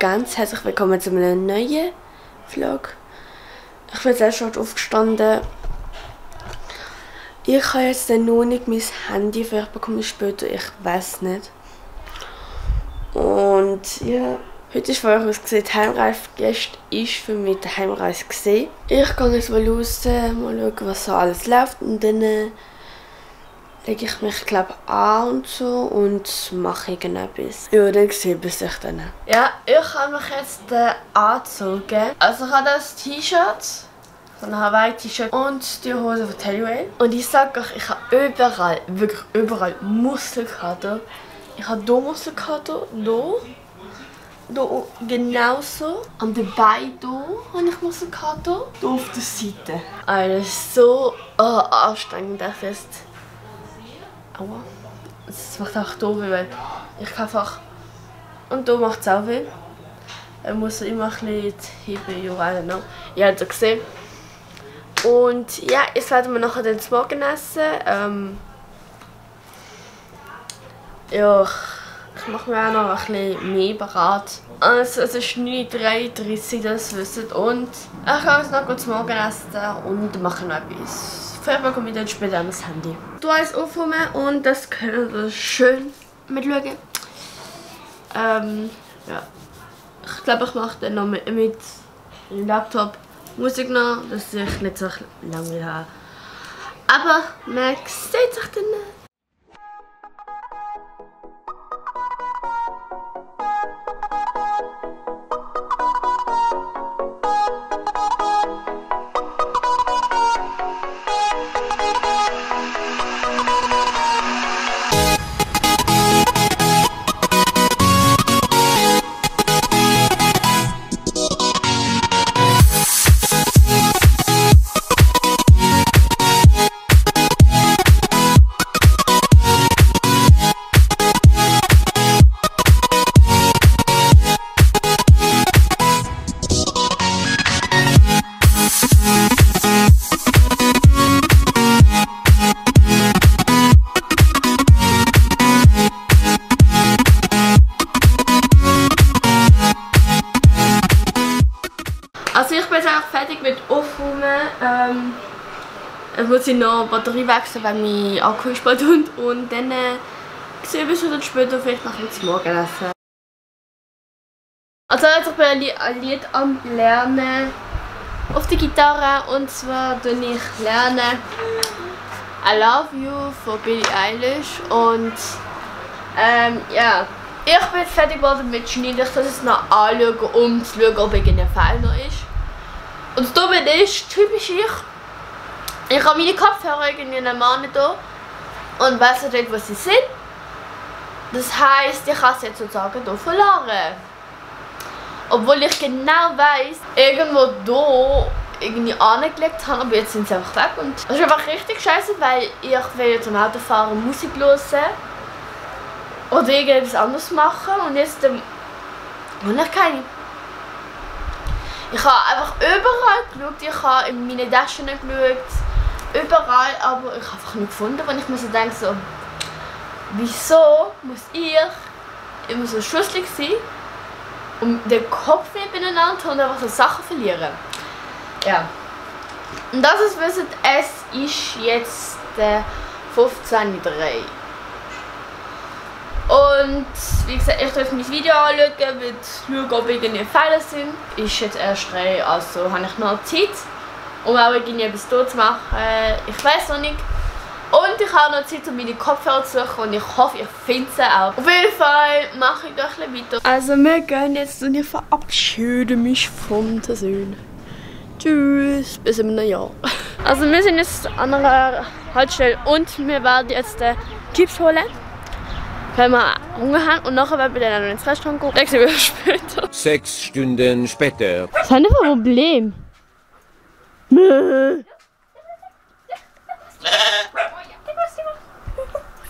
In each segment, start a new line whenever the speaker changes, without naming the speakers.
ganz herzlich willkommen zu einem neuen Vlog. Ich bin sehr schon aufgestanden. Ich habe jetzt noch nicht mein Handy, vielleicht bekomme ich später, ich weiß nicht. Und ja, heute ist von euch aus gesehen, die Heimreise gestern ist für mich die Heimreise gesehen. Ich gehe jetzt mal raus, mal schauen, was so alles läuft und dann lege ich mich, glaube an und so und mache irgendetwas. Ja, dann sehe ich dann. Ja, ich habe mich jetzt angezogen. Also ich habe das T-Shirt, so ein Hawaii-T-Shirt und die Hose von Tellyway. Und ich sage euch, ich habe überall, wirklich überall Muskelkater. Ich habe hier Muskelkater, hier genauso. An den Beinen hier habe ich Muskelkater, hier auf der Seite. Also das ist so anstrengend, dass jetzt... Aua. Das macht auch doof, weil ich kann einfach... Und hier macht es auch weh. Ich muss immer ein bisschen heben, I don't know. Ihr habt es gesehen. Und ja, jetzt werden wir nachher den Morgen essen. Ja, ich mache mir auch noch ein bisschen mehr bereit. Also es ist 9:33 Uhr, das wisst ihr. Und ich kann jetzt noch kurz Morgen essen und mache noch etwas. Vielleicht bekomme ich dann später an das Handy. Du alles aufräumen und das können wir schön mitschauen. Ja. Ich glaube, ich mache dann noch mit dem Laptop Musik noch, dass ich nicht so lange habe. Aber man sieht sich dann. Also ich bin jetzt auch fertig mit Aufräumen. Ich muss noch Batterie wechseln, weil mein Akku ist bald und dann sehe ich dann später vielleicht nach dem Morgenessen. Also jetzt bin ich ein Lied am Lernen auf der Gitarre und zwar lerne ich I Love You von Billie Eilish und ja. Ich bin jetzt fertig geworden mit Schneiden. Ich das jetzt noch anschauen, um zu schauen, ob irgendein Fall noch ist. Und da bin ich, typisch ich. Ich habe meine Kopfhörer irgendwie in einem Mann hier und weiss nicht, wo sie sind. Das heisst, ich habe sie jetzt sozusagen hier verloren. Obwohl ich genau weiss, irgendwo hier irgendwie angelegt habe, aber jetzt sind sie einfach weg. Und das ist einfach richtig scheiße, weil ich will zum Autofahren Musik hören. Oder irgendetwas anderes machen und jetzt habe ich keine. Ich habe einfach überall geschaut, ich habe in meine Taschen geschaut, überall, aber ich habe einfach nicht gefunden, weil ich mir so denke, so, wieso muss ich immer so schusselig sein und den Kopf nicht beieinander und einfach so Sachen verlieren. Ja. Und das ist, wisst, es ist jetzt 15:03 Uhr. Und wie gesagt, ich darf mein Video anschauen, schauen, ob irgendwie Fehler sind. Ist jetzt erst 3, also habe ich noch Zeit, um auch irgendwie etwas zu machen. Ich weiß noch nicht. Und ich habe noch Zeit, um meine Kopfhörer zu suchen und ich hoffe, ich finde sie auch. Auf jeden Fall mache ich doch ein bisschen weiter. Also wir gehen jetzt und ich verabschiede mich von der Söhne. Tschüss, bis im neuen Jahr. Also wir sind jetzt an einer Haltestelle und wir werden jetzt Chips holen. Weil wir Hunger haben und nachher werden wir dann ins Restaurant gehen. Dann sehen wir später.
6 Stunden später.
Was ist denn für ein Problem?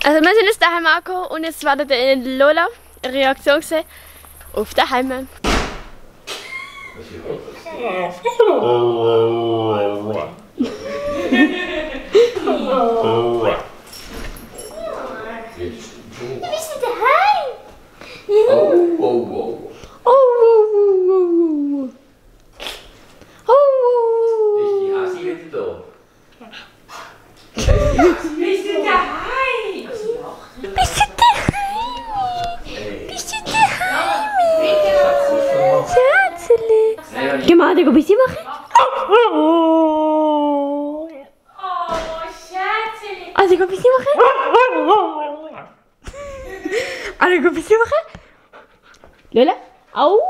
Also wir sind jetzt daheim angekommen und jetzt wartet Lola eine Reaktion sehen auf daheim. Wir sind daheim! Oh, oh, oh. Oh, oh, Alle ein bisschen machen.
Oh, Schätzchen.
Alle ein bisschen machen. Alle ein bisschen machen. Lola. Au.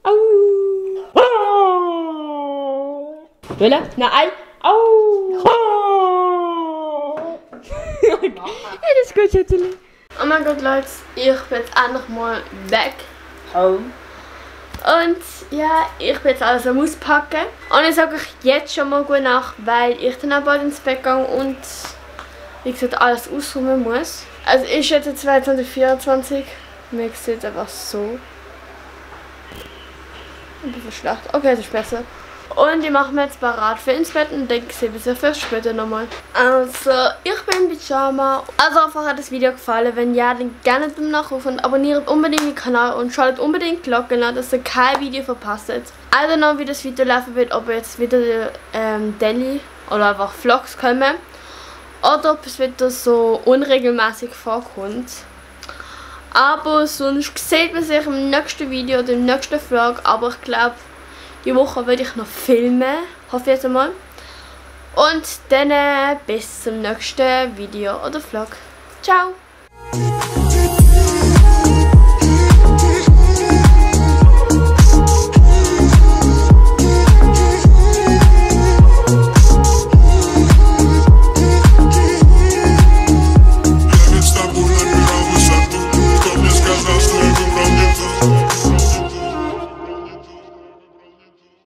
Au. Lola. Nein. Au. Ja, das ist gut, Schätzchen. Oh mein Gott, Leute, ich bin jetzt endlich mal weg. Home. Und ja, ich bin jetzt alles am Auspacken. Und ich sage euch jetzt schon mal gute Nacht, weil ich dann auch bald ins Bett gehe und wie gesagt alles ausräumen muss. Also ist jetzt 2024. Mir sieht einfach so. Ein bisschen schlecht. Okay, das ist besser. Und ich mache mir jetzt parat für ins Bett und denke, ich sehe bis auf später nochmal. Also, ich bin im Pyjama. Also, einfach hat das Video gefallen. Wenn ja, dann gerne beim Nachrufen und abonniert unbedingt den Kanal und schaltet unbedingt die Glocke an, dass ihr kein Video verpasst. Also noch, wie das Video laufen wird, ob jetzt wieder Daily oder einfach Vlogs kommen. Oder ob es wieder so unregelmäßig vorkommt. Aber sonst sieht man sich im nächsten Video oder im nächsten Vlog. Aber ich glaube, die Woche werde ich noch filmen, hoffe ich jetzt einmal. Und dann bis zum nächsten Video oder Vlog. Ciao!